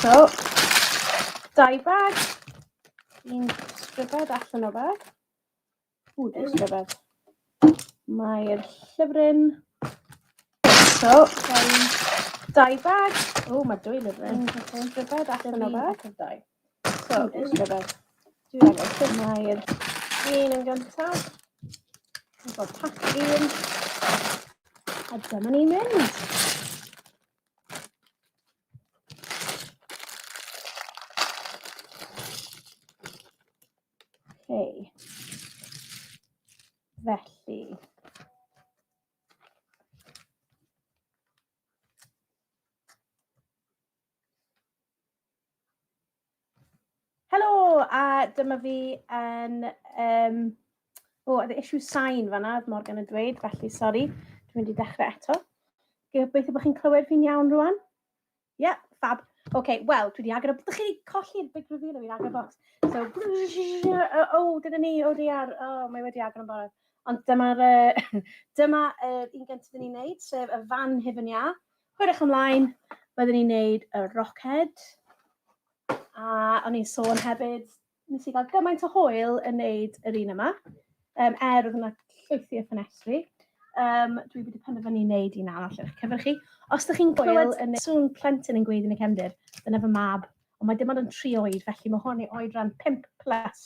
So, dau bag. Un stribed allan o bag. Ww, dwy stribed. Mae'r llyfryn. So, dau, dau bag. O, mae dwy lyfryn. Un stribed allan o bag. Dau. So, dwy stribed. Dwi angen llyfr. Mae'r un yn gyntaf. Efo pac un. A dyma ni'n mynd. Okay. Felly. Helo, a dyma fi yn... Um, o, oh, oedd issue sain fanna, oedd Morgan yn dweud, felly sori, dwi'n mynd i dechrau eto. Gobeithio bod chi'n clywed fi'n iawn rwan. Ie, yeah, fab. Oce, okay, wel, dwi wedi agor y... Dych chi wedi colli'r big reveal o fi'n agor box. So, oh, dyna ni, oh dear, oh, mae wedi agor yn barod. Ond dyma'r uh, dyma yr uh, un gyntaf dyn ni'n neud, sef y fan hufen iâ. Hwyrach ymlaen, byddwn ni'n neud y roced. A o'n i'n sôn hefyd, nes i gael gymaint o hwyl yn neud yr un yma. Um, er oedd yna llwythi o ffenestri. Um, dwi wedi penderfynu wneud un arall ar eich cyfer chi. Os ydych chi'n clywed yn sŵn plentyn yn gweiddi yn y cefndir, dyna fy mab. Ond mae dim ond yn 3 oed, felly mae hwn i oedran 5 plus.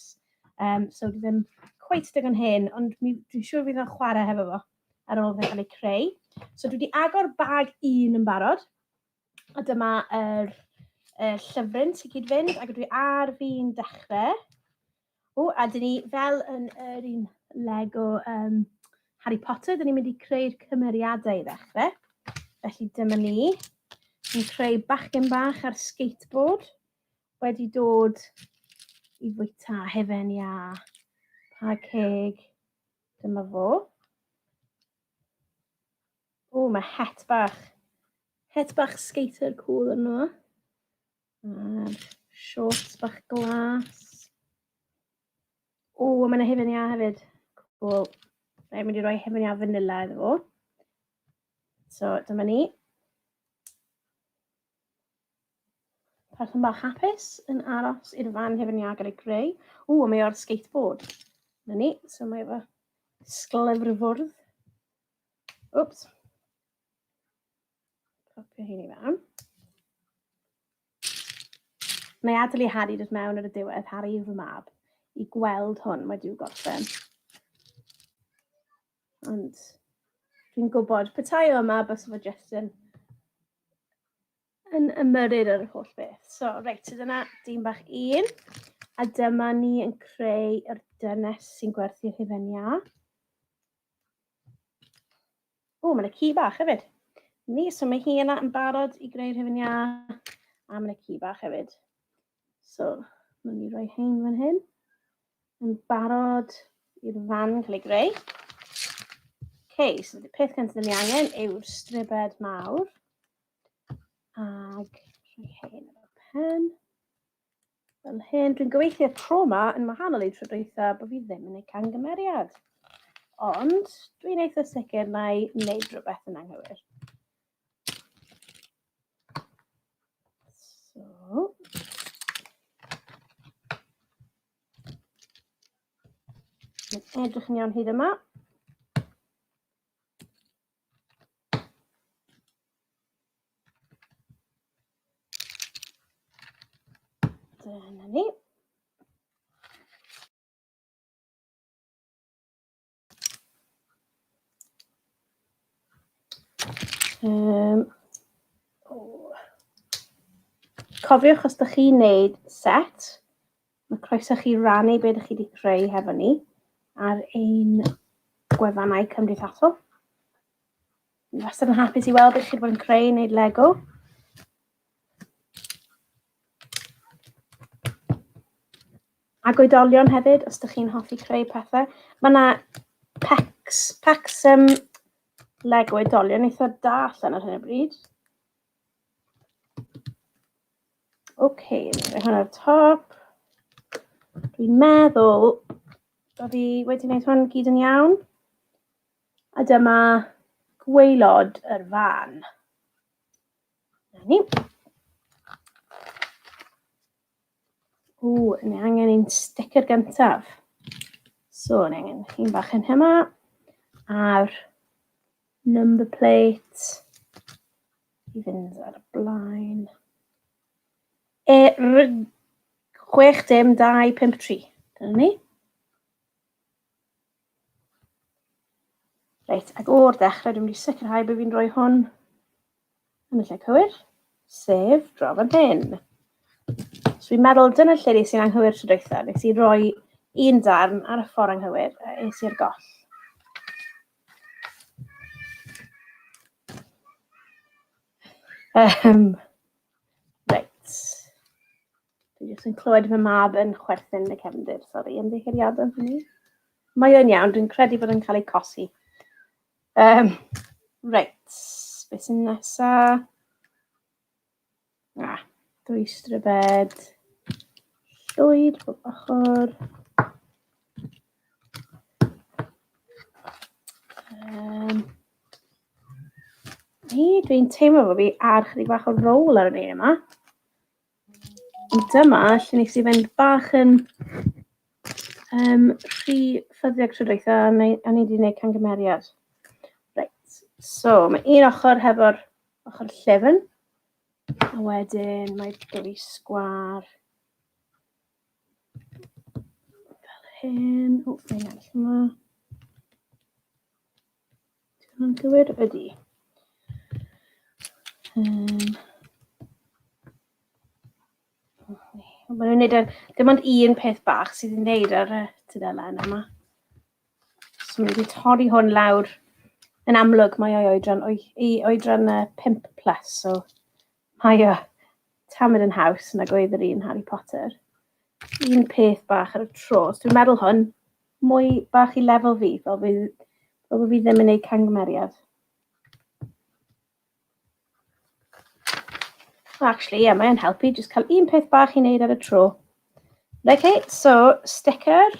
Um, so dwi ddim cweit digon hen, ond dwi'n siŵr fydd o'n chwarae hefo fo ar ôl fe cael ei creu. So dwi wedi agor bag un yn barod. A dyma yr y llyfryn sy'n cyd-fynd, ac dwi ar fi'n dechrau. O, a dyn ni, fel yn yr un Lego um, Harry Potter, dyn ni'n mynd i creu'r cymeriadau i ddechrau. Felly dyma ni. Ni'n creu bachgen bach ar skateboard wedi dod i fwyta hefen iâ. Pa ceg. Dyma fo. O, mae het bach. Het bach skater cool arno fo. A'r shorts bach glas. O, mae yna hufen iâ hefyd. Cool. Rhaid mynd i roi hufen iâ vanilla iddo fo. So, dyma ni. Person bach hapus yn aros i'r fan hufen iâ gael ei greu. O, mae o'r skateboard. Na ni, so mae efo sglefrfwrdd. Wps. Popio hyn i fewn. Mae adael i Harry dod mewn ar y diwedd, Harry yw fy mab, i gweld hwn wedi'w gorffen. Ond dwi'n gwybod, petai o yma, bys fo jyst yn, yn ymyrryd ar yr holl beth. So, reit, so dyna dyn bach un. A dyma ni yn creu yr dynes sy'n gwerthu'r hufen iâ. O, mae yna ci bach hefyd. Ni, so mae hi yna yn barod i greu'r hufen iâ. A mae yna ci bach hefyd. So, mae'n ni roi hein fan hyn. Yn barod i'r fan cael ei greu. OK, so y peth cyntaf ni angen yw'r stribed mawr. Ag rhoi hein ar y pen. Fel hyn, dwi'n gobeithio tro yma yn wahanol i tro dwytha bod fi ddim yn ei cangymeriad. Ond dwi'n eitha sicr na i wneud rhywbeth yn anghywir. So, Mae'n edrych yn iawn hyd yma. Dyna ni. Um, oh. Cofiwch os ydych chi'n neud set, mae croeso chi rannu beth ydych chi wedi creu hefo ni ar ein gwefannau cymdeithasol. Fi wastad yn hapus i weld beth chi wedi bod yn creu, wneud Lego. Ac oedolion hefyd, os ydych chi'n hoffi creu pethau. Mae yna packs, packs um, Lego oedolion eitha da allan ar hyn o bryd. OK, rhoi hwn ar top. Dwi'n meddwl bod fi wedi gwneud hwn gyd yn iawn. A dyma Gwaelod yr fan. Na ni. O, ni angen un sticker gyntaf. So, ni angen un bach yn yma. A'r number plate i fynd ar y blaen. E, R, 6 dim 2 5 3. Dyna ni. Reit, ac o'r dechrau dwi'n mynd i sicrhau bod fi'n rhoi hwn yn y lle cywir, sef draw fan hyn. So fi'n meddwl dyna lle nes i'n anghywir tro dwytha. Nes i roi un darn ar y ffordd anghywir a es i'r goll. Reit. Dwi jyst yn clywed fy mab yn chwerthin yn y cefndir, sori, ymddiheuriadau am hynny. Mae o'n iawn, dwi'n credu bod o'n cael ei cosi. Um, reit, beth sy'n nesa? Ah, dwy stribed. Llwyd, bob ochr. Um, dwi'n teimlo bod fi ar chydig bach o rôl ar y un yma. Ond dyma lle nes i fynd bach yn um, rhy ffyddiog tro dwytha a ni, a ni wedi gwneud cangymeriad. Reit, so mae un ochr hefo'r ochr llyfn, a wedyn mae dwy sgwar fel hyn. O, mae'n arall yma. Hwnna'n gywir? Ydy. Um, Maen nhw'n neud dim ond un peth bach sydd yn neud ar y tudalen yma. So maen nhw wedi torri hwn lawr. Yn amlwg mae o'i oedran, ei oedran 5 plus, so mae o tamed yn haws nag oedd yr un Harry Potter. Un peth bach ar y tro. So dwi'n meddwl hwn, mwy bach i lefel fi, fel fi, fel bod fi ddim yn gwneud cangymeriad. Well, actually, yeah, mae'n helpu. Just cael un peth bach i wneud ar y tro. Okay, so sticker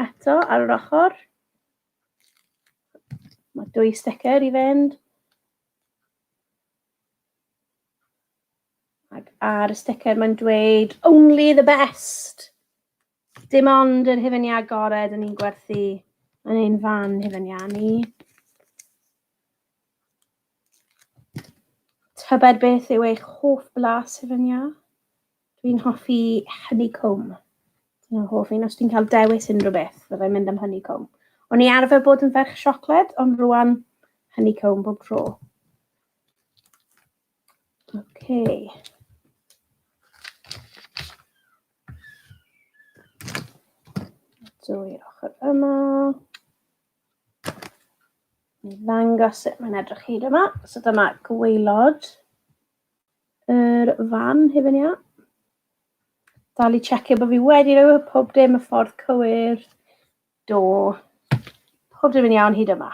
eto ar yr ochr. Mae dwy sticker i fynd. Ac ar y sticker mae'n dweud, only the best. Dim ond yr hufen iâ agored yn ni'n gwerthu yn ein fan hufen iâ ni. Tybed beth yw eich hoff blas hufen iâ? Dwi'n hoffi honeycomb. Dyna'n hoff un. Os dwi'n cael dewis unrhyw beth, fyddai'n mynd am honeycomb. O'n i arfer bod yn ferch siocled, ond rwan honeycomb bob tro. Okay. Dwy ochr yma. Ni ddangos sut mae'n edrych hyd yma. So dyma gwaelod yr fan hufen iâ. Dal i checio bod fi wedi rhoi pob dim y ffordd cywir. Do. Pob dim yn iawn hyd yma.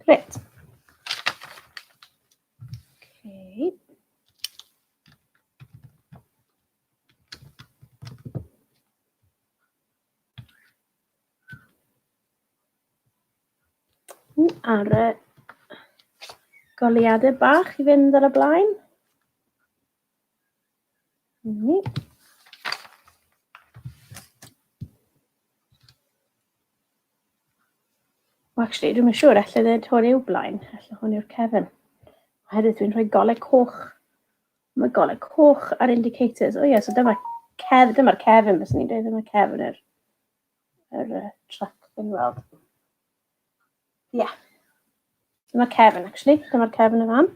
Grêt. Okay. Ww, ar y goleuadau bach i fynd ar y blaen. Ni. Well, actually, dwi'm yn siŵr, allai ddweud hwn yw blaen, allai hwn yw'r cefn. Oherwydd dwi'n rhoi golau coch. Mae golau coch ar indicators. O ie, so dyma cef, dyma'r cefn, bys ni'n dweud, dyma cefn yr, yr uh, truck, fi'n weld. Ie. Yeah. Dyma cefn, actually. Dyma'r cefn y fan.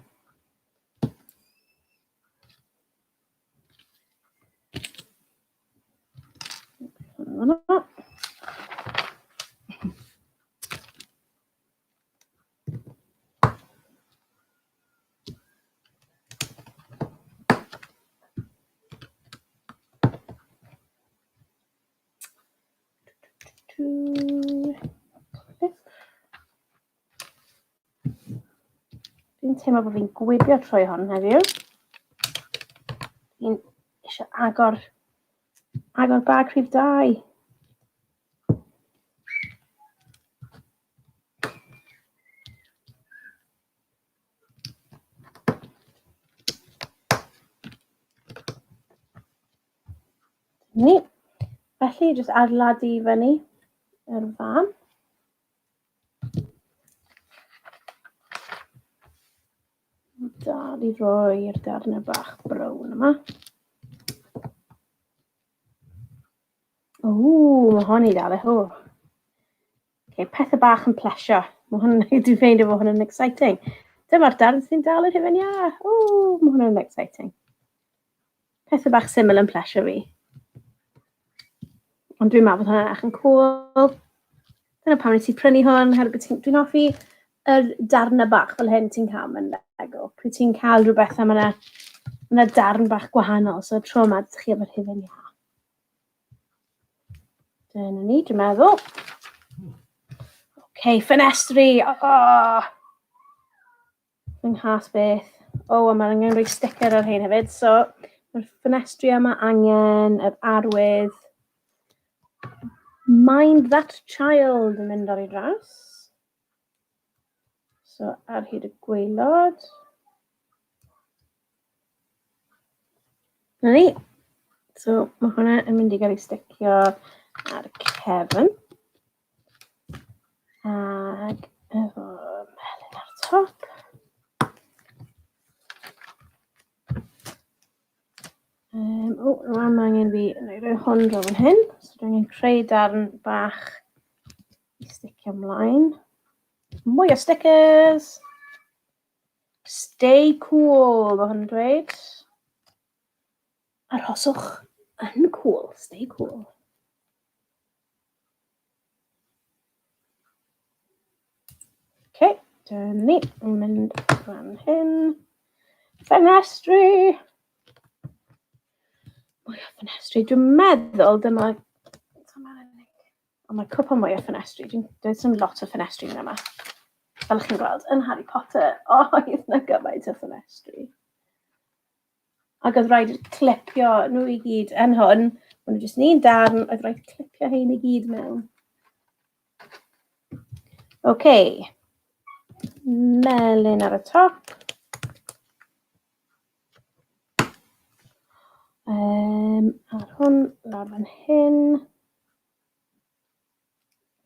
Dwi'n teimlo bod fi'n gwibio trwy hon heddiw. Fi'n eisiau agor, Agor bag rhif 2. Ni. Felly, jyst adeiladu i fyny yr fan. Dal i roi'r darnau bach brown yma. O, mae hon i ddal e. O. Okay, pethau bach yn plesio. Mae hwn, dwi'n ffeindio fod hwn yn exciting. Dyma'r darn sy'n dal yr hufen iâ. O, mae hwn yn exciting. Pethau bach syml yn plesio fi. Ond dwi'n meddwl bod hwnna'n edrych yn cool. Dyna pam nes i prynu hwn, oherwydd dwi'n hoffi yr darnau bach fel hyn ti'n cael mewn Lego. Pryd ti'n cael rhywbeth a mae yna ma darn bach gwahanol, so tro yma ydych chi efo'r hufen iâ. Dyna ni, dwi'n meddwl. OK, ffenestri! Oh! Fy nghas beth. O, a mae angen rhoi sticker ar hyn hefyd. So, mae'r ffenestri yma angen yr arwydd Mind that child yn mynd ar ei draws. So, ar hyd y gwaelod. Na ni. So, mae hwnna yn mynd i gael ei sticio ar y cefn. Ac efo melyn ar top. Um, o, rwan mae angen fi rhoi hwn draw fan hyn. So dwi'n angen creu darn bach i sticio ymlaen. Mwy o stickers! Stay cool, mae hwn yn dweud. Arhoswch yn cool, stay cool. Okay, dyna ni. Yn mynd fan hyn. Ffenestri! Mwy o ffenestri. Dwi'n meddwl dyma... Ond mae cwpl mwy o ffenestri. Dwi'n dweud sy'n lot o ffenestri yn yma. Fel chi'n gweld, yn Harry Potter, oedd yna gymaint o ffenestri. Ac oedd rhaid clipio nhw i gyd yn hwn. Maen nhw jyst yn un darn, oedd rhaid clipio hein i gyd mewn. OK. Melyn ar y top. Um, ar hwn, lawr fan hyn.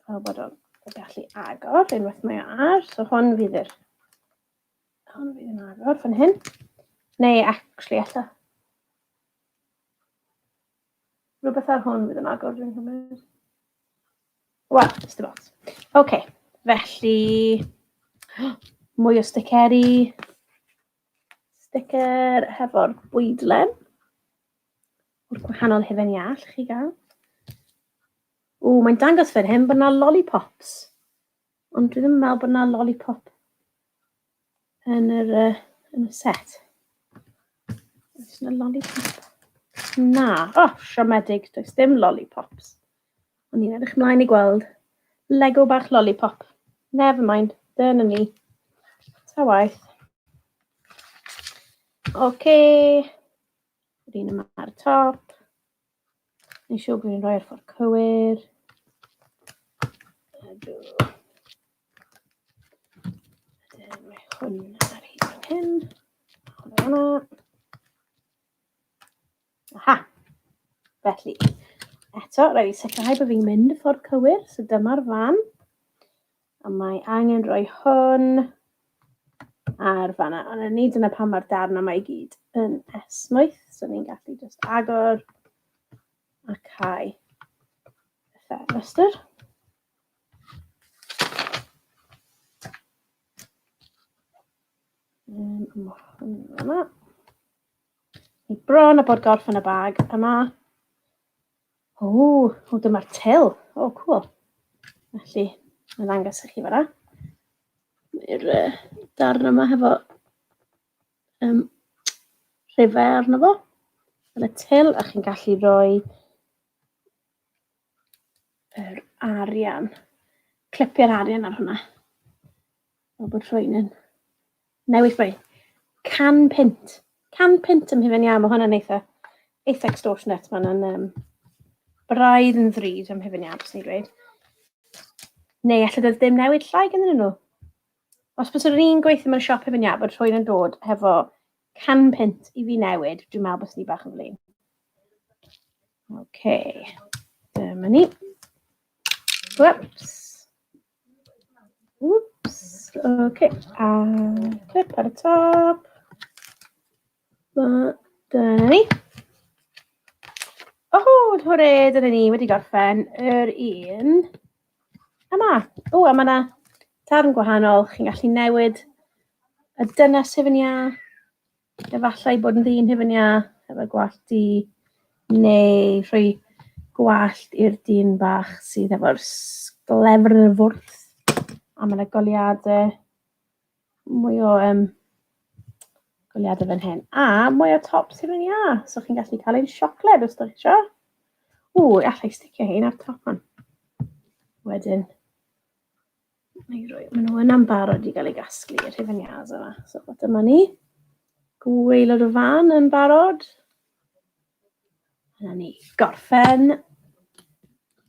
Fel bod o'n gallu agor unwaith mae o ar. So hwn fydd yr Hwn fydd yn agor fan hyn. Neu, actually, ella. Rhywbeth ar hwn fydd yn agor, dwi'n cymryd. Wel, dim ots. OK, felly, mwy o sticeri. Sticker hefo'r bwydlen. O'r gwahanol hufen iâ allwch chi gael. O, mae'n dangos fan hyn bod yna lollipops. Ond dwi ddim yn meddwl bod yna lollipop yn yr, uh, yn y set. Oes yna lollipop? Na. Oh, siomedig. Does dim lollipops. O'n i'n edrych mlaen i gweld Lego bach lollipop. Never mind. Dyna ni. Ta waith. Oce. Okay. Yr un yma ar y top. Ni'n siŵr bod ni'n rhoi'r ffordd cywir. Ydw. Wedyn mae hwn ar hyd fan hyn. Hwn yna. Aha! Felly, eto, rhaid i sicrhau bod fi'n mynd y ffordd cywir. So dyma'r fan. A mae angen rhoi hwn ar fanna. Ond ni dyna pam mae'r darn yma i gyd yn esmwyth. So ni'n gallu just agor a cau y ffenestr. Um, yma. Ni bron a bod gorffen y bag yma. O, o dyma'r til. O, cool. Felly, mae'n ddangos i chi fanna. Mae'r uh, darn yma hefo um, rhifau arno fo. Yn y til, a chi'n gallu rhoi yr arian. Clipio'r arian ar hwnna. Fel bod rhywun yn newid rhoi 100 punt. 100 punt am hufen iâ, mae hwnna'n eitha, eitha extortionate. Mae hwnna'n um, Braidd yn ddrud am hufen iâ, byswn i'n dweud. Neu allai doedd dim newid llai ganddyn nhw. Os bys yr un gweithio mewn siop hufen iâ bod rhywun yn dod hefo 100 punt i fi newid, dwi'n meddwl byswn i bach yn flin. OK, dyma ni. Whoops. Whoops. OK, a clip ar y top. Dyna ni. Oh, hwre, dyna ni, wedi gorffen yr un yma. O, a mae yna darn gwahanol, chi'n gallu newid y dynes hufen iâ, efallai bod yn ddyn hufen iâ, efo gwallt du, neu rhoi gwallt i'r dyn bach sydd efo'r sglefr yn y fwrdd. A mae yna goleuadau mwy o um, goleuadau fan hyn. A mwy o tops hufen iâ, so chi'n gallu cael ein siocled os ydych chi eisiau. Ww, allai sticio hein ar top hwn. Wedyn, neu roi, maen nhw yna'n barod i gael eu gasglu, yr hufen iâs yma. So dyma ni. Gwaelod y fan yn barod. Yna ni. Gorffen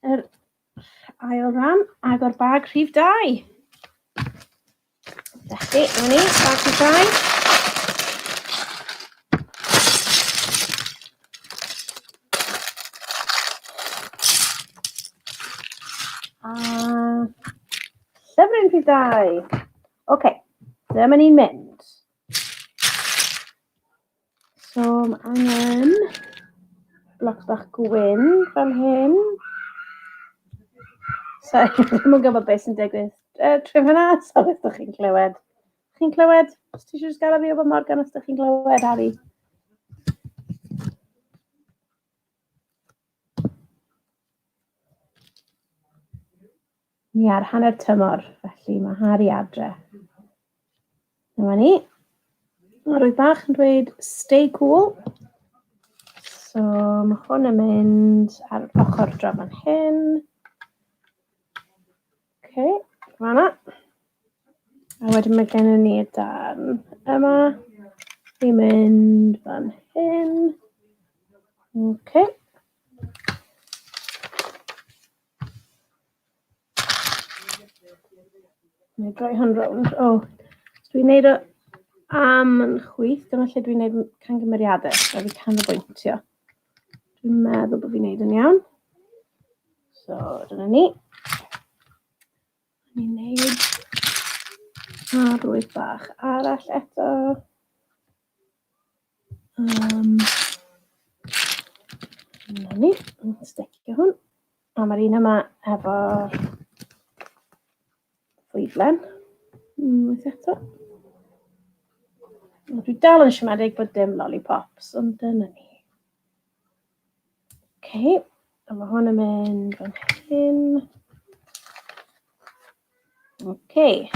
yr ail ran, agor bag rhif 2. Felly, yna ni, bag rhif 2. A llyfryn rhif 2. Oce, dyma ni'n mynd. So, mae angen blocs bach gwyn fel hyn. So, ddim yn gwybod beth sy'n digwydd trwy fyna, so beth ydych chi'n clywed. Chi'n clywed? Os ti eisiau gael fi o fy Morgan, os ydych chi'n clywed, Harry? Ni ar hanner tymor, felly mae Harry adre. Dyma ni. Mae rwydd bach yn dweud stay cool. So mae hwn yn mynd ar yr ochr draw fan hyn. OK, fanna. A wedyn mae gennym ni y darn yma. I mynd fan hyn. OK. Neu droi hwn rownd. O, so dwi'n neud o am yn chwith. Dyma lle dwi'n neud cangymeriadau. So fi canolbwyntio. Dwi'n meddwl bod fi'n neud yn iawn. So, dyna ni. Ni'n neud arwydd bach arall eto. Dyna ni, sticio hwn. A mae'r un yma efo'r fwydlen. Unwaith eto. Dwi dal yn siomedig bod dim lollipops, ond dyna ni. Okay, a mae hwn yn mynd fan hyn. Okay.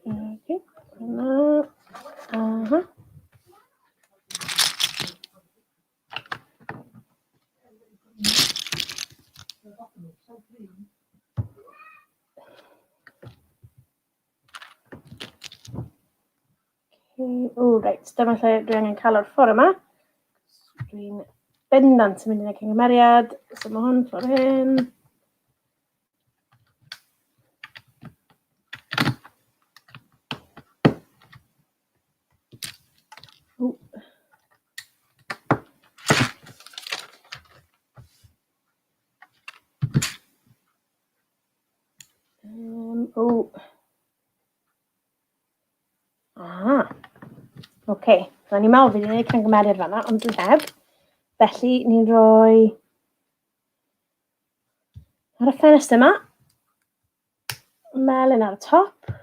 Okay, yna. Aha. Okay. O, reit, dyma lle dwi angen cael o'r ffordd yma. Dwi'n bendant yn mynd i wneud cymeriad. So mae hwn ffordd hyn. O. O. Ah, oce. Okay. So, ni'n meddwl fi wedi gwneud camgymeriad fanna, ond dwi heb. Felly, ni'n rhoi ar y ffenest yma, melyn ar y top,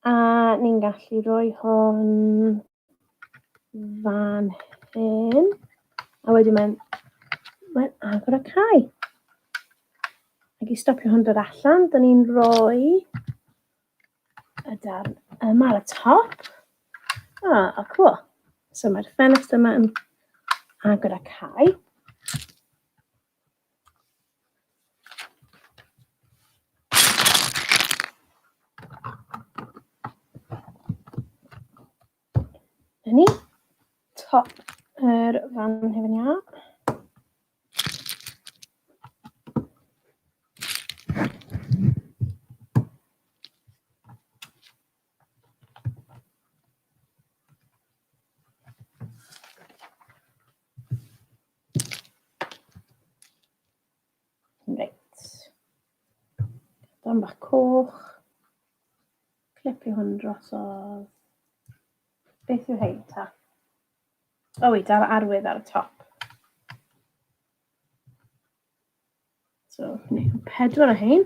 a ni'n gallu rhoi hwn fan hyn. A wedyn mae'n mae agor y cae. Ac i stopio hwn dod allan, dyn ni'n rhoi y darn yma ar y top. Ah, oh, cool. So mae'r ffenest yma yn agor a cau. Na ni. Top yr fan hufen iâ. Reit. Don bach coch. Clipio hwn drosodd. Beth yw hein ta? O, i dal arwydd ar y top. So, pedwar o hein.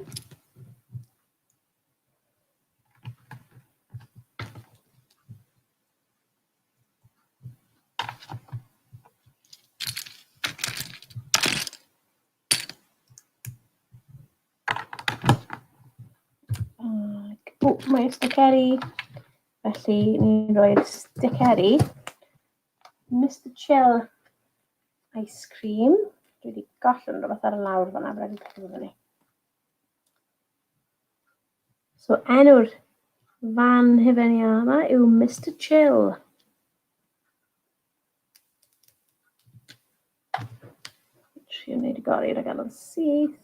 Ac, o, mae sticeri. Felly, ni'n rhoi'r sticeri. Mr Chill Ice Cream. Dwi wedi gollwng rhywbeth ar y lawr fan'na, rhaid i fi fyny. So enw'r fan hufen iâ yma yw Mr Chill. Trio wneud y gorau rhag gael o'n syth.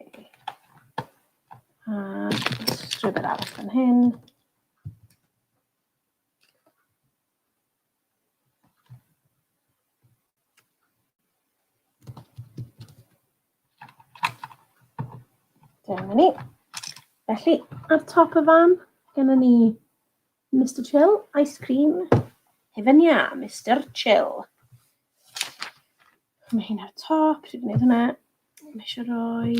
Okay. A stribed arall fan hyn. Dyna ni. Felly, ar top y fan, gennym ni Mr Chill, ice cream, hufen iâ, Mr Chill. Mae hyn ar top, dwi'n gwneud hwnna. Mae eisiau rhoi...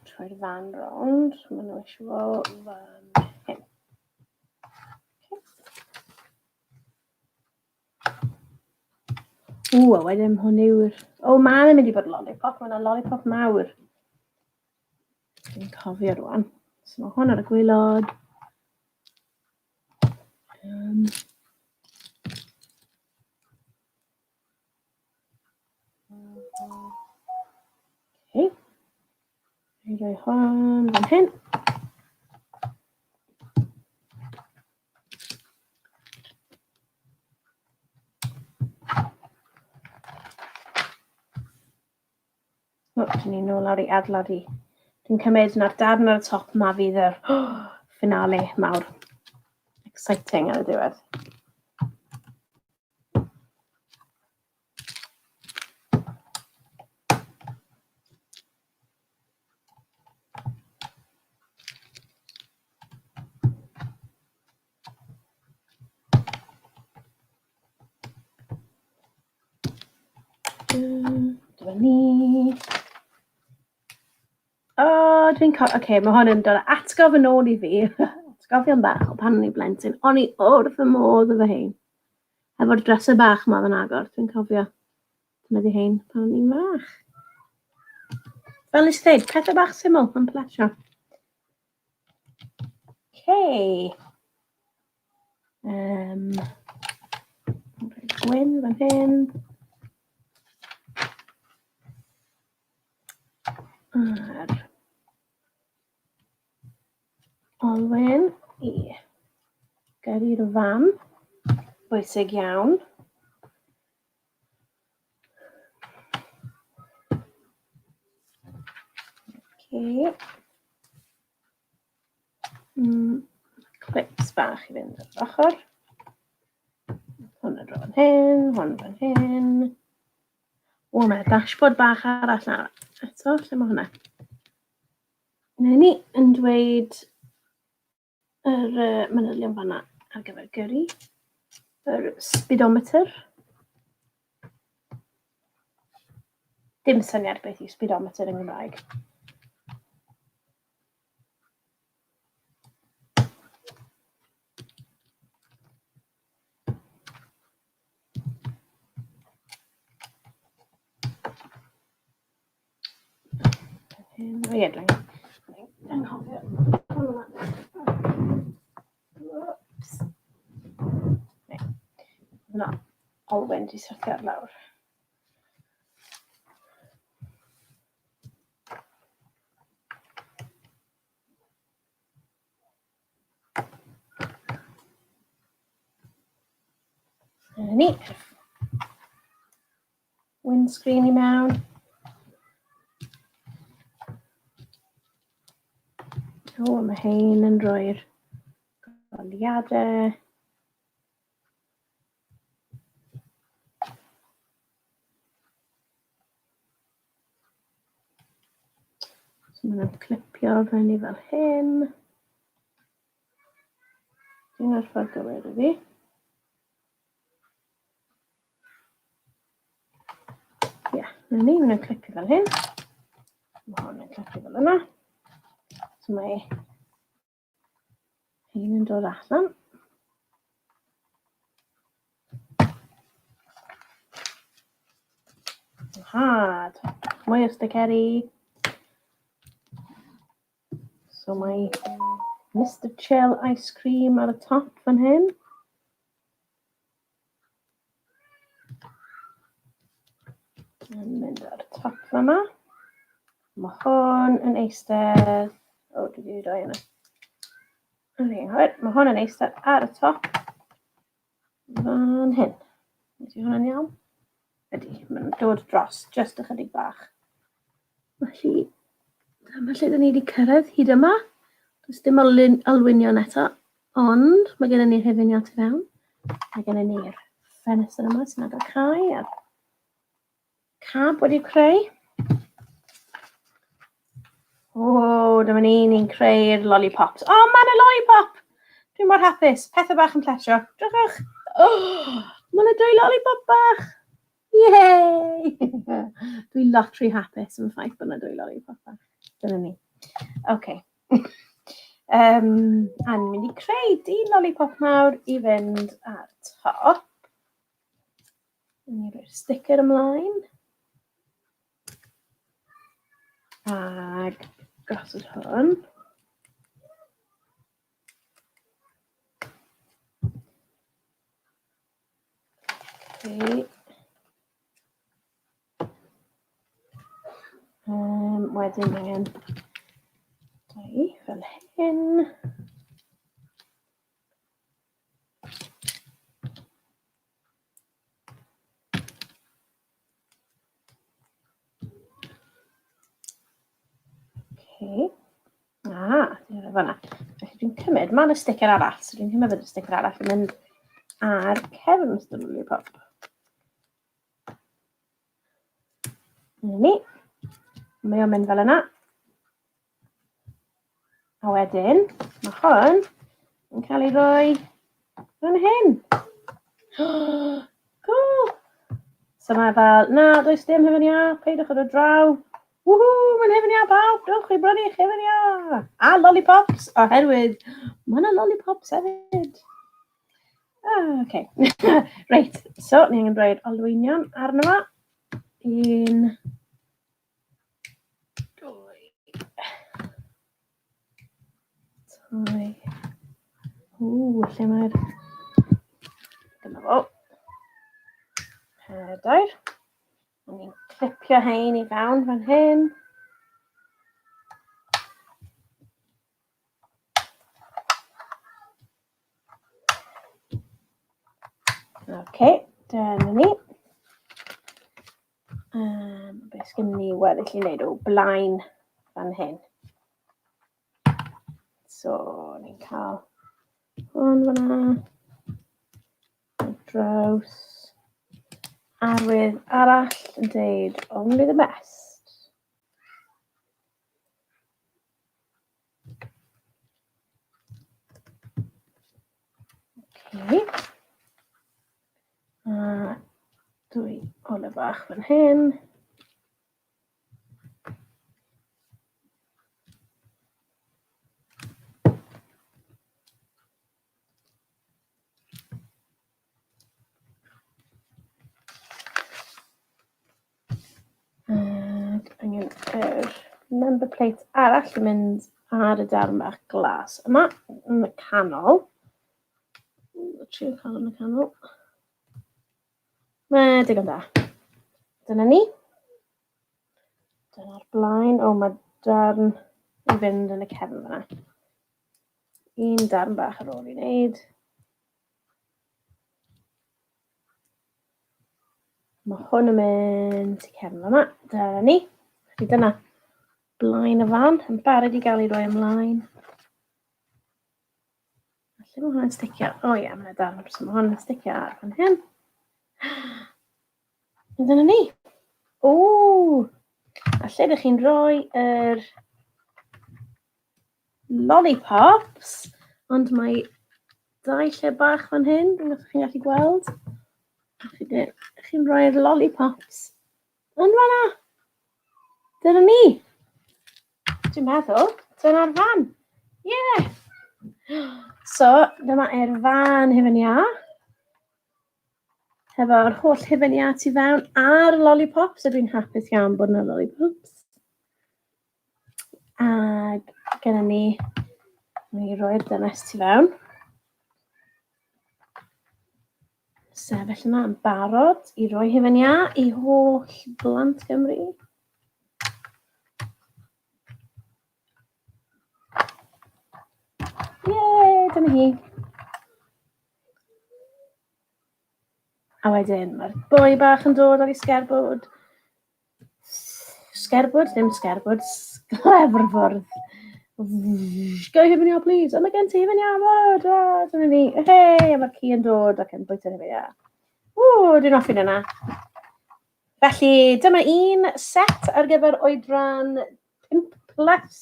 Troi'r fan rownd, maen nhw eisiau fo fan hyn. Ww, a wedyn hwn yw'r... O, mae'n mynd i bod lollipop, mae yna lollipop mawr. Dwi'n cofio rwan. So mae hwn ar y gwylod. Okay. Ni'n rhoi hwn fan hyn. O, dyn ni'n nôl lawr i adeiladu. Dwi'n cymryd na'r darn ar y top ma fydd yr finale mawr. Exciting ar y diwedd. Dyma ni. O, dwi'n co-... Ocê, ma' hwn yn dod â atgof yn ôl i fi. Atgofion bach o pan o'n i'n blentyn. O'n i wrth fy modd efo hein. Efo'r dresser bach 'ma oedd yn agor, dwi'n cofio. Defnyddio hein pan o'n i'n fach. Fel nes i ddweud, pethau bach syml yn plesio. Okay. Gwyn fan hyn. A'r olwyn i gyrru'r fan, bwysig iawn. Okay. Clips bach i fynd ar yr ochr. Hwn yn fan hyn, hwn fan hyn. O, mae dashboard bach arall na. Eto, lle mae hwnna? Na ni yn dweud yr manylion fanna ar gyfer gyrru. Yr speedometer. Dim syniad beth yw speedometer yn Gymraeg. O ie, dwi'n anghofio. Whoops. Na, Olwen di syrthio ar lawr. Dyna ni. Windscreen i mewn. O, mae hein yn rhoi'r goliadau. So maen nhw'n clipio fyny fel hyn. Dyna'r ffordd gywir i fi. Ie, yeah, na ni, maen nhw'n clipio fel hyn. Mae hwn yn clipio fel yna. So mae Hyn yn dod allan. Hard. Mwy o sticeri. So mae Mr Chill Ice Cream ar y top fan hyn. Yn mynd ar y top fyma. Mae hwn yn eistedd... O, dwi wedi rhoi yna. Mae hwn yn eistedd ar y top fan hyn. Ydy hwnna'n iawn? Ydy, mae'n dod dros just ychydig bach. Felly, dyma lle dyn ni wedi cyrraedd hyd yma. Does dim olwynion eto, ond mae gennym ni'r hefynion tu fewn. Mae gennym ni'r ffenestr yma sy'n agor cau a'r cab wedi creu. O, dyma ni, ni'n creu'r lollipops. O, oh, mae'n y lollipop! Dwi'n mor hapus. Pethau bach yn plesio. Drychwch! Oh, mae'n y dwy lollipop bach! Yay! Dwi'n lot rhy hapus yn ffaith bod yna dwy lollipop bach. Dyna ni. OK. um, a ni'n mynd i creu dyn lollipop mawr i fynd ar top. Ni'n rhoi'r sticker ymlaen. Ac gosod hwn. Okay. Um, wedyn angen dau fel hyn. Okay. Ah, dwi'n rhoi fanna. Felly dwi'n cymryd, mae yna sticker arall, so dwi'n cymryd y sticker arall yn mynd ar cefn Mr Lollipop. Dyna ni. Mae o'n mynd fel yna. A wedyn, mae hwn yn cael ei roi fan hyn. Cool! So mae fel, na, does dim hufen iâ, peidiwch â dod draw. Woohoo, mae'n hufen iâ pawb, dewch i brynu hufen iâ. A lollipops, oherwydd mae yna lollipops hefyd. Ah, okay. Reit, so ni angen rhoi'r olwynion arno fo. Un, Dwy. Dau. Ww, lle mae'r... Dyma fo. Pedair. Ni'n clipio hein i fewn fan hyn. Ok, dyna ni. Um, beth sgyn ni weddill i wneud o blaen fan hyn. So, ni'n cael hwn fyna. Ar draws. Arwydd arall yn dweud only the best. Okay. A dwy ola bach fan hyn. Ac angen yr number plate arall i mynd ar y darn bach glas yma yn y canol. Trio cael yn y canol. Mae digon da. Dyna ni. Dyna'r blaen. O, mae darn i fynd yn y cefn fyna. Un darn bach ar ôl i wneud. Mae hwn yn mynd i cefn yma. Dyna ni. Felly dyna blaen y fan yn barod i gael ei roi ymlaen. Lle mae hwnna'n sticio? O ie, mae'n darn. So mae hwn yn sticio ar fan hyn. A dyna ni. O! A lle ydych chi'n rhoi yr lollipops? Ond mae dau lle bach fan hyn, dwi'n meddwl chi'n gallu gweld. Chi'n rhoi'r lollipops yn fanna. Dyna ni. Dwi'n meddwl, dyna'r fan. Ie. Yeah. So, dyma e'r fan hufen iâ. Hefo'r holl hufen iâ tu fewn a'r lollipops, a dwi'n hapus iawn bod yna lollipops. Ac gyda ni, ni roi'r dynes tu fewn. Sefyll yma yn barod i roi hufen iâ i holl blant Gymru. Ie, dyna hi. A wedyn mae'r boi bach yn dod ar ei sgerbwd. Sgerbwd? Ddim sgerbwd, sglefrfwrdd. Ga i hufen iâ, please? O, mae gen ti hufen iâ, fod! O, dyna ni. Hei, a mae'r ci yn dod ac yn bwyta hufen iâ. Ww, dwi'n hoffi hynna. Felly, dyma un set ar gyfer oedran 5 plus.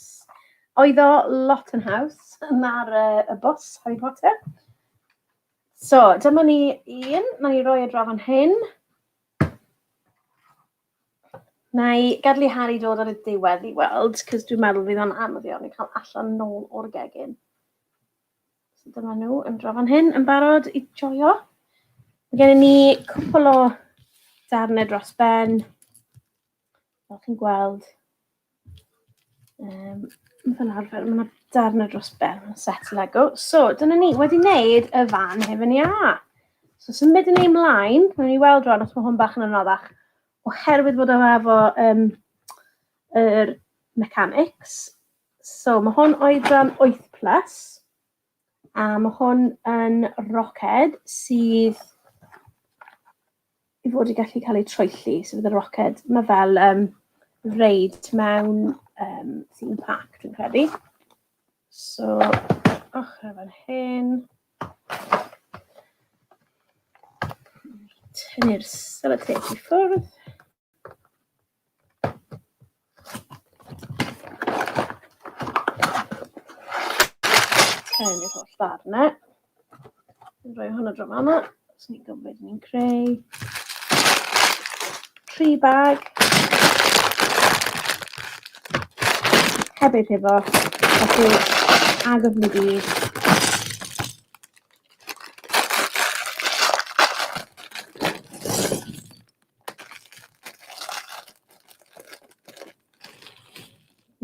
Oedd o lot yn haws na'r y bws Harry Potter. So, dyma ni un. Na i roi e draw fan hyn. Na i gadw i Harry dod ar y diwedd i weld, cos dwi'n meddwl fydd o'n anodd iawn i cael allan nôl o'r gegin. So dyma nhw yn draw fan hyn yn barod i joio. Mae gennym ni cwpl o darnau dros ben. Fel chi'n gweld, fel arfer, mae yna darnau dros ben yn set Lego. So, dyna ni, wedi wneud y fan hufen iâ. So, symud yn ei mlaen, wnawn ni weld rwan os mae hwn bach yn anoddach, oherwydd bod o efo yr mechanics. So, mae hwn oedran 8 plus, a mae hwn yn roced sydd i fod i gallu cael ei troelli. So fydd y roced, mae fel reid mewn theme park, dwi'n credu. So, ochr fan hyn. Tynnu'r sellotape i ffwrdd. Creu holl ddarnau. Rhoi hwnna draw fan'na. So ni'n gwybod beth ni'n creu. Tri bag. Heb ei rhifo. Felly, agor nhw gyd.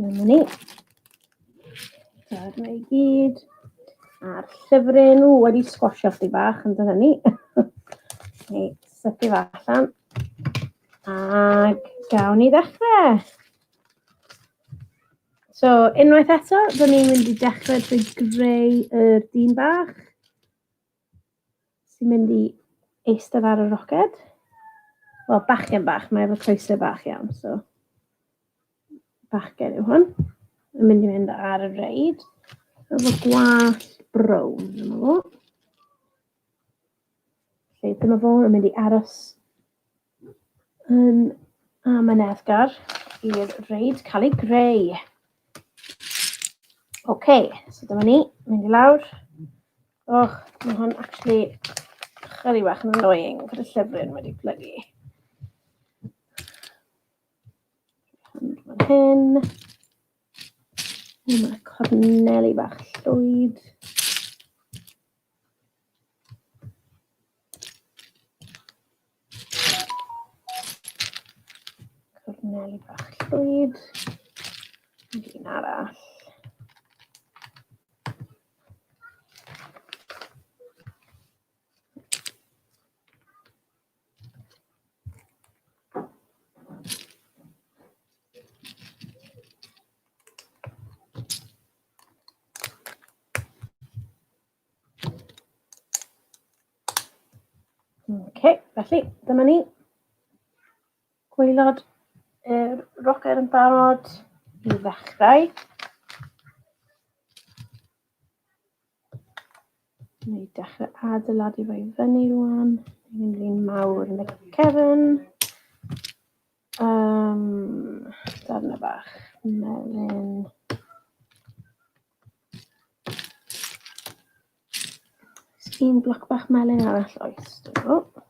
Dyna ni. Dyna i gyd. A'r llyfryn, ww, wedi sgwasio chdi bach yn dyna ni. Ni sychu fe allan. Ac gawn ni ddechrau. So, unwaith eto, dyn ni'n mynd i dechrau drwy greu yr dyn bach sy'n mynd i eistedd ar y roced. Wel, bachgen bach, mae efo coesau bach iawn, so bachgen yw hwn. Yn mynd i fynd ar y reid. Efo gwallt brown, dyma fo. Felly dyma fo yn mynd i aros yn amyneddgar i'r reid cael ei greu. OK, so dyma ni, mynd i lawr. Och, mae hwn actually chydig bach yn annoying fod y llyfryn wedi plygu. Fan hyn. Mae corneli bach llwyd. Corneli bach llwyd. Ac un arall. Ok, felly dyma ni. Gwaelod yr roced yn barod i ddechrau. Neu dechrau adeiladu fo i fyny rwan. Ni'n mynd un mawr yn y cefn. Um, darnau bach melyn. Un bloc bach melyn arall oes, dwi'n meddwl.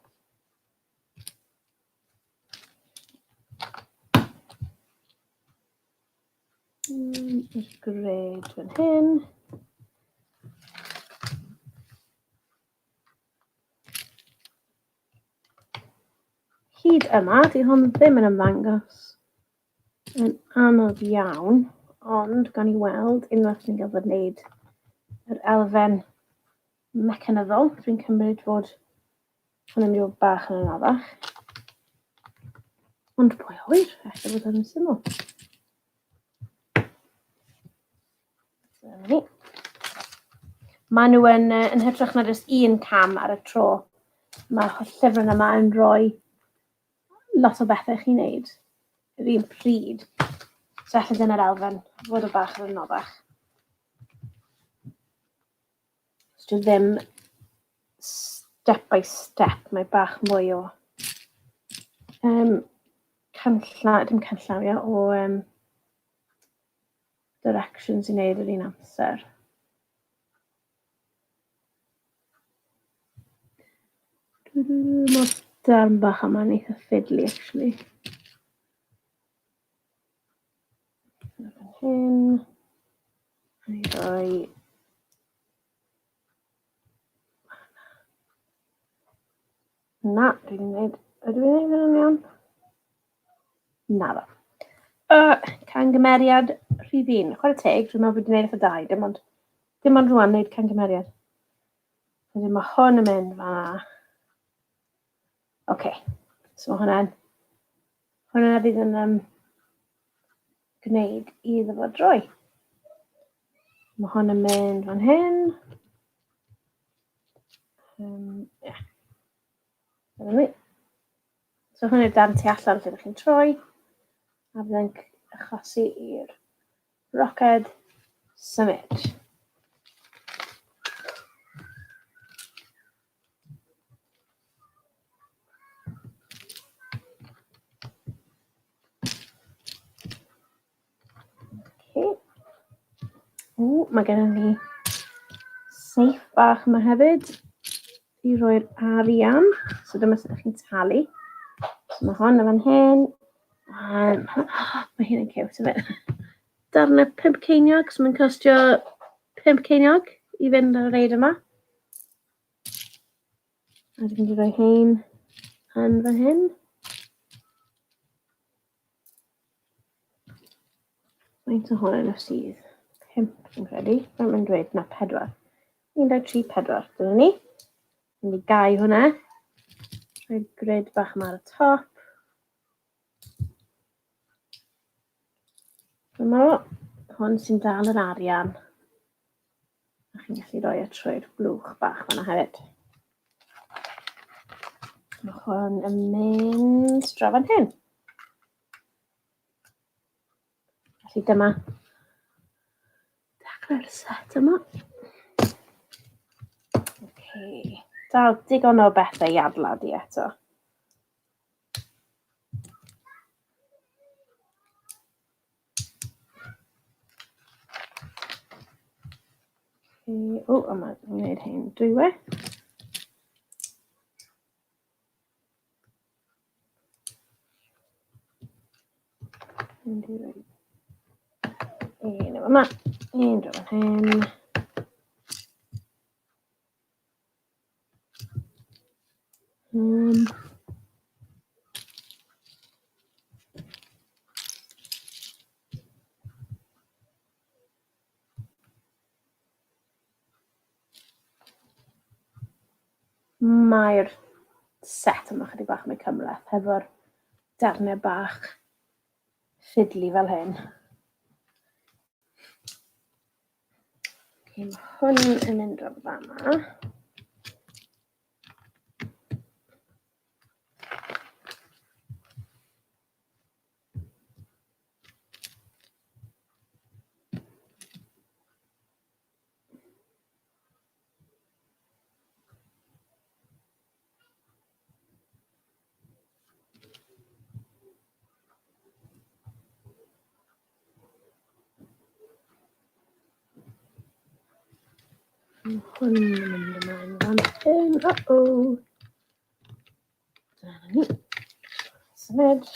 Yr gred fan hyn. Hyd yma, di hwn ddim yn ymddangos yn anodd iawn, ond gan i weld unwaith ni'n gorfod wneud yr elfen mecanyddol, dwi'n cymryd fod hwn yn mynd i fod bach yn anoddach. Ond pwy a ŵyr, ella bod hwn yn syml. Dyna ni. Maen nhw yn, yn hytrach na jyst un cam ar y tro. Mae'r llyfryn yma yn rhoi lot o bethau i chi wneud yr un pryd. So ella dyna'r elfen, fod o bach yn anoddach. So dwi ddim step by step, mae bach mwy o um, canllaw, dim canllawiau, o um, directions i wneud yr un amser. Mae'r darn bach yma'n eitha fiddly, actually. Fan hyn. Ni roi... Na, dwi wedi gwneud... Ydw i'n gwneud hynny'n iawn? Naddo. Cangymeriad rhif un. Chwarae teg, dwi'n meddwl bod wedi gwneud eitha da i, dim ond, dim ond rwan wneud cangymeriad. Wedyn mae hwn yn mynd fan'na. Oce, okay. So mae hwnna'n, hwnna fydd yn um, gwneud iddo fo droi. Mae hwn yn mynd fan hyn. Yeah. Dyna ni. So hwn yw'r darn tu allan lle ydych chi'n troi, a bydd yn achosi i'r roced symud. Okay. O, mae gennym ni safe bach yma hefyd i roi'r arian. So dyma sut ydych chi'n talu. So mae hon yn fan hyn. Mae hyn yn cute hefyd. Darnau 5 ceiniog, so mae'n costio 5 ceiniog i fynd ar y reid yma. A dwi'n mynd i roi hein yn fan hyn. Faint ohonyn nhw sydd? 5, fi'n credu. Mae'n mynd dweud na 4. 1, 2, 3, 4. Dyna ni. Mynd i gau hwnna. Rhoi grid bach yma ar y top. Dyma fo. Hwn sy'n dal yr arian. A chi'n gallu rhoi e trwy'r blwch bach fanna hefyd. Mae hwn yn mynd draw fan hyn. Felly dyma dechrau'r set yma. Okay. Dal digon o bethau i adeiladu eto. Okay. O, yma, dwi'n gwneud hyn dwywaith. Mynd i roi un efo yma, un draw fan hyn. Mae'r set yma chydig bach mwy cymhleth hefo'r darnau bach ffidli fel hyn. Okay, mae hwn yn mynd o'r fama. Hwn yn mynd ymlaen fan hyn. Uh-oh. Dyna ni. Symud.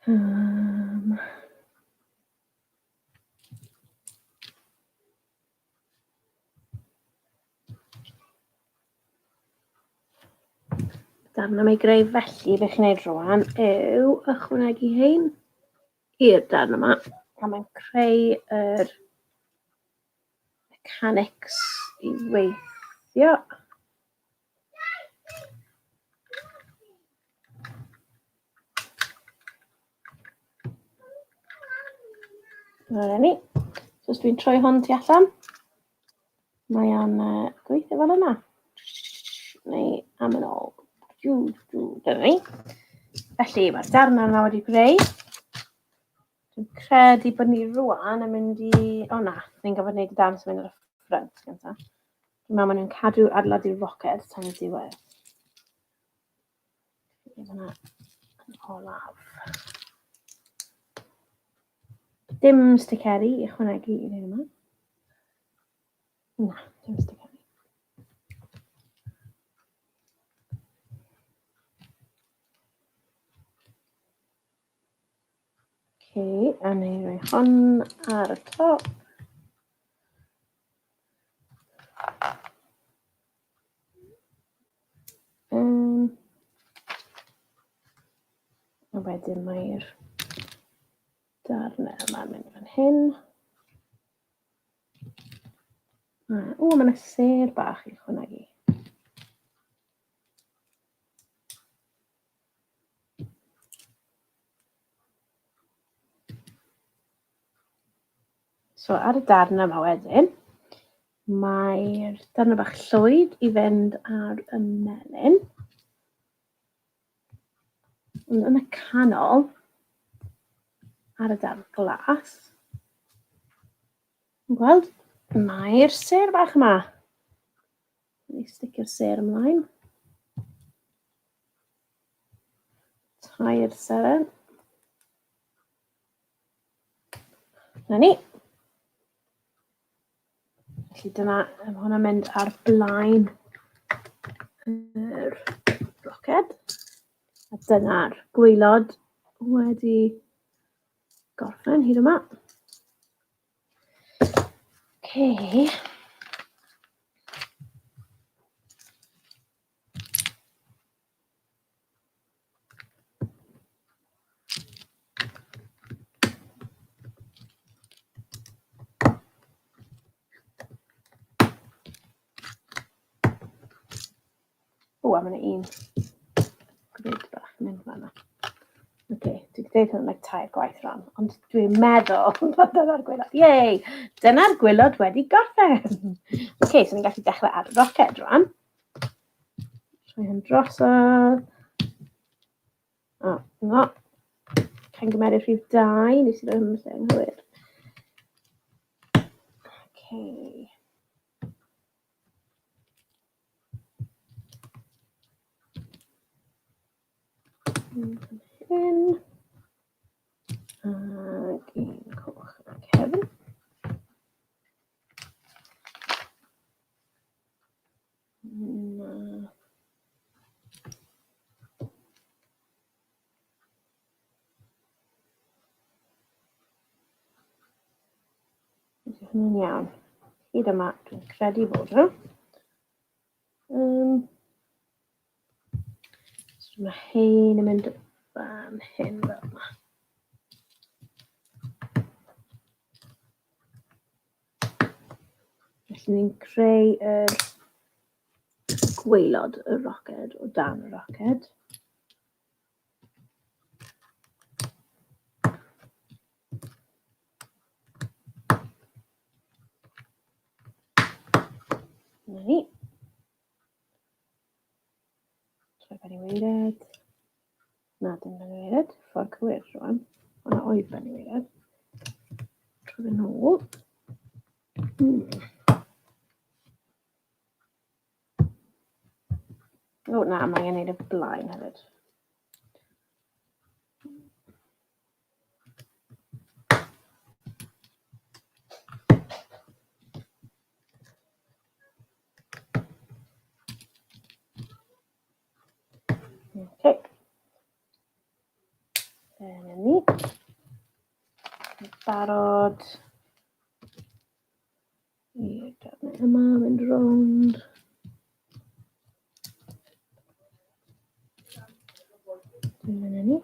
Um, Darn am ei greu felly, be chi'n neud rwan yw ychwanegu hein i'r darn yma. A mae'n creu yr mechanics i weithio. Dyna ni. So os dwi'n troi hwn tu allan, mae o'n uh, gweithio fel yna. Neu am yn ôl. Dyna ni. Felly mae'r darn yna wedi greu. Dwi'n credu bod ni rwan yn mynd i... O na, ni'n gofod wneud y darn sy'n mynd ar y ffrynt gyntaf. Dwi'n meddwl maen nhw'n cadw adeiladu'r roced tan y diwedd. Dyna yn olaf. Dim sticeri i ychwanegu i hyn yma. Na, dim sticeri. Okay, a ni roi hon ar y top. Um, a wedyn mae'r darnau yma'n mynd fan hyn. O, mae yna ser bach i chwanegu. So ar y darn yma wedyn, mae'r darn bach llwyd i fynd ar y melyn. Ond yn y canol, ar y darn glas, yn gweld, mae'r sêr bach yma. Ni sticio'r sêr ymlaen. Tair seren. Na ni. Felly dyna, mae hwnna'n mynd ar blaen yr roced. A dyna'r gwaelod wedi gorffen hyd yma. Okay. O, a mae yna un grid bach yn mynd fan'na. Oce, dwi wedi dweud hwn like tair gwaith rhan, ond dwi'n meddwl bod dyna'r gwylod. Yay! Dyna'r gwylod wedi gorffen! Oce, so ni'n gallu dechrau ar y roced rwan. Rhoi hyn drosodd. O, no. Ca'n gymeru rhif 2, nes i roi hwn yn lle anghywir. Okay. Hyn. Ac un coch yn y cefn. Na. Ydy hwnna'n iawn? Hyd yma, dwi'n credu bod nhw. Um, so mae hein yn mynd fan hyn fel yma. Felly ni'n creu yr gwaelod y roced o dan y roced. Dyna ni. Troi ben i weired. Na, dim ben i weired. Ffordd cywir rwan. Hwna oedd ben i weired. Troi fe nôl. O, na, mae angen neud y blaen hefyd. barod. I'r darnau yma, mynd rownd. Dyna ni.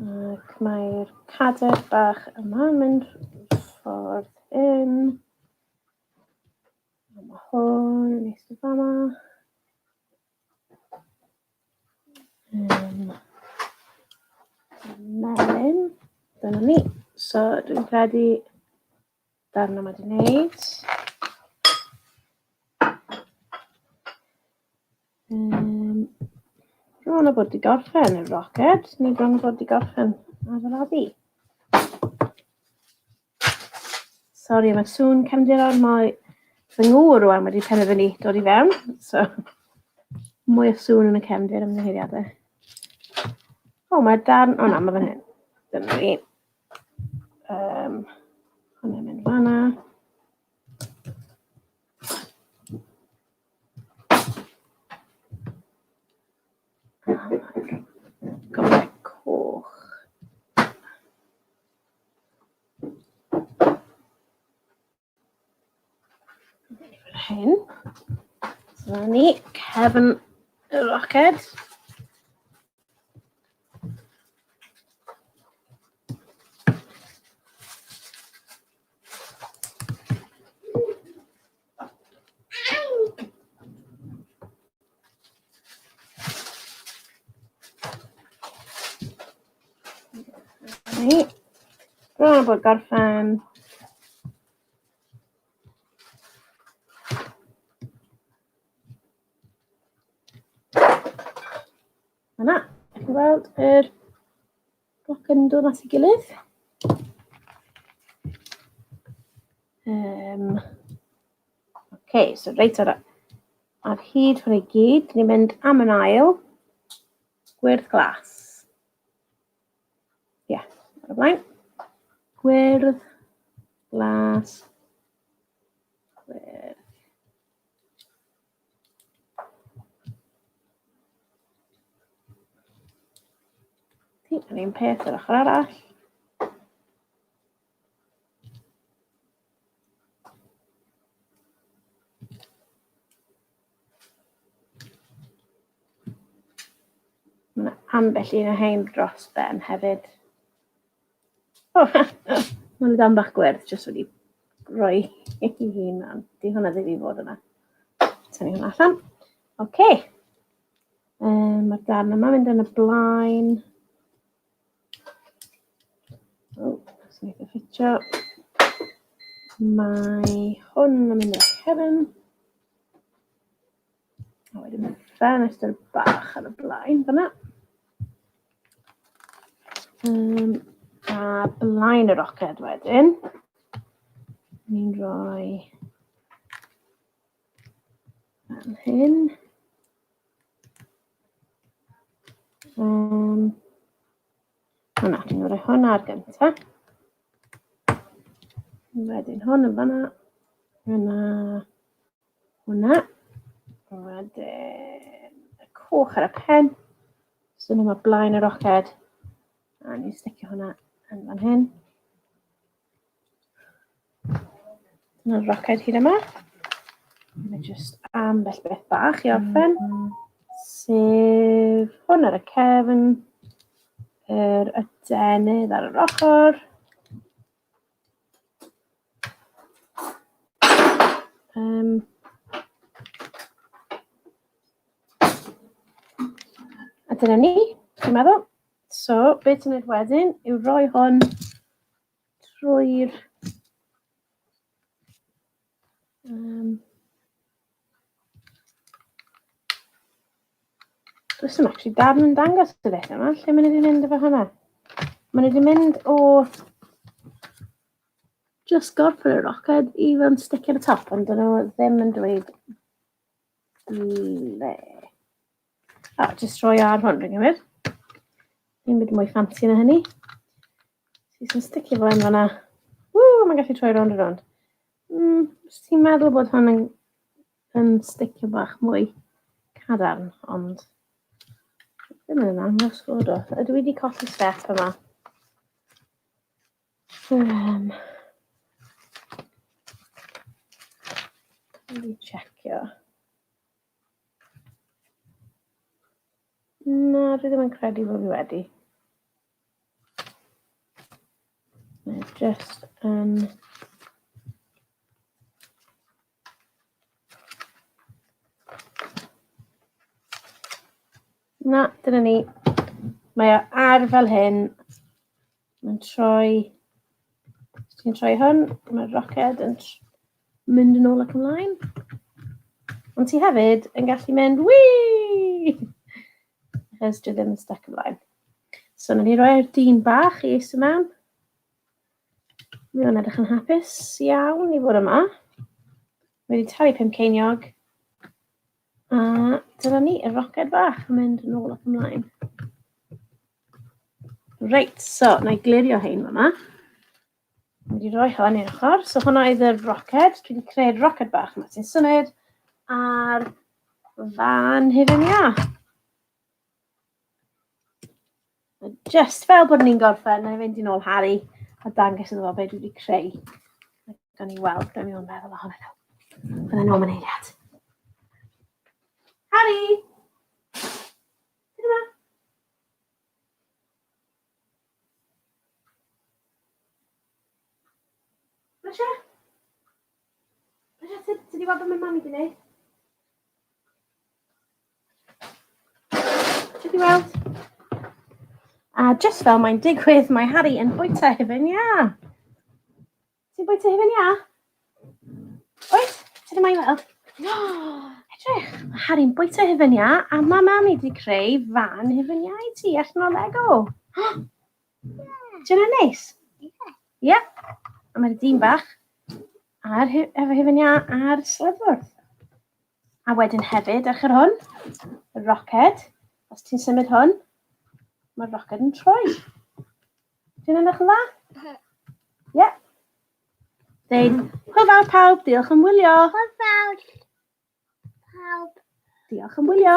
Ac mae'r cader bach yma yn mynd ffordd hyn. A mae hwn yn eistedd fama. Melyn. Dyna ni. So dwi'n credu darn yma di wneud. Bron o bod di gorffen y roced. Ni bron o bod di gorffen adeiladu. Sori am y sŵn cefndir ar mae fy ngŵr rwan wedi penderfynu dod i fewn, so mwy o sŵn yn y cefndir am ymddiheuriadau. O, mae'r darn... O na, mae fan hyn. Dyna ni. Hwnna'n mynd fanna. Golau coch. Hyn. So dyna ni, cefn y roced. Ni. Bron bod gorffen. Yna, chi'n gweld yr bloc yn dod at ei gilydd. OK, so reit ar hyd hwn i gyd, ni'n mynd am yn ail, gwyrdd glas. Ie, yeah, ar y blaen. Gwyrdd, glas, gwyrdd. Yr un peth yr ochr arall. Mae yna ambell un o hein dros ben hefyd. O, mae yna dan bach gwyrdd jyst wedi rhoi ei hun mewn. Di hwnna ddim i fod yna. Tynnu hwnna allan. Oce. Okay. Mae'r darn yma mynd yn y blaen. O, sy'n eitha ffitio. Mae hwn yn mynd i'r cefn. A wedyn mae ffenestr bach ar y blaen fyna. A blaen y roced wedyn. Ni'n rhoi fan hyn. Hwna, dwi'n rhoi hwnna ar gynta. Wedyn hwn yn fanna. Yna hwnna. Wedyn y coch ar y pen. So yna mae blaen y roced. A ni'n sticio hwnna yn fan hyn. Dyna'r roced hyd yma. Mae jyst ambell beth bach i orffen. Sef hwn ar y cefn, yr adenydd ar yr ochr. A dyna ni, dwi'n meddwl. So, beth ti'n gwneud wedyn yw rhoi hwn trwy'r does dim actually darn yn dangos y beth yma. Lle maen nhw wedi mynd efo hwnna? Maen nhw wedi mynd o just gorffen y roced i fewn stick ar y top, ond dyn nhw ddim yn dweud le. O, jyst rhoi ar hwn, dwi'n cymryd. Ddim byd mwy ffansi na hynny. Ti'n sticio fo yn fanna. Ww, mae'n gallu troi rownd a rownd. Os ti'n meddwl bod hwn yn yn sticio bach mwy cadarn, ond ddim yn ymddangos fod o. Ydw i wedi colli step yma? Wedi checio. Na, dwi ddim yn credu bod fi wedi. Mae just yn... Na, dyna ni. Mae o ar fel hyn. Mae'n troi... Os ti'n troi hwn, mae'r roced yn mynd yn ôl ac ymlaen. Ond ti hefyd yn gallu mynd, wii! Achos dwi ddim yn stuck ymlaen. So, wnawn ni roi'r dyn bach i eistedd mewn. Mae o'n edrych yn hapus iawn i fod yma. Mae wedi talu 5 ceiniog. A dyna ni, y roced bach yn mynd yn ôl ac ymlaen. Reit, so, na i glirio hein yma. Dwi wedi rhoi hwn i'r ochr. So hwnna oedd y roced. Dwi wedi creu'r roced bach yma sy'n symud ar fan hufen iâ. Just fel bod ni'n gorffen, na i fynd i nôl Harry a dangos iddo fo beth dwi wedi creu. Gawn ni weld beth mae'n meddwl ohonyn nhw. Byddai nôl mewn eiliad. Harry! Tyd yma! Brysia? Brysia, ti wedi gweld beth mae mami wedi gwneud? Ti wedi weld? A just fel mae'n digwydd, mae Harry yn bwyta hufen iâ. Ti'n bwyta hufen iâ? Oes? Ti ddim i weld? Edrych, mae Harry'n bwyta hufen iâ a mae mami wedi creu fan hufen iâ i ti allan o Lego. Di hwnna'n neis? Ie. Yeah. A mae'r dyn bach ar, efo hufen iâ ar sledfwrdd. A wedyn hefyd, edrych ar hwn, y roced. Os ti'n symud hwn, mae'r roced yn troi. Ti'n edrych yn dda? Ie. Yeah. Deud, hwyl fawr pawb, diolch am wylio. Hwyl fawr pawb. Diolch am wylio.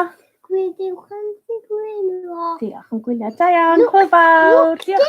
Diolch am gwylio. Diolch am gwylio. Da iawn, hwyl fawr. Diolch am...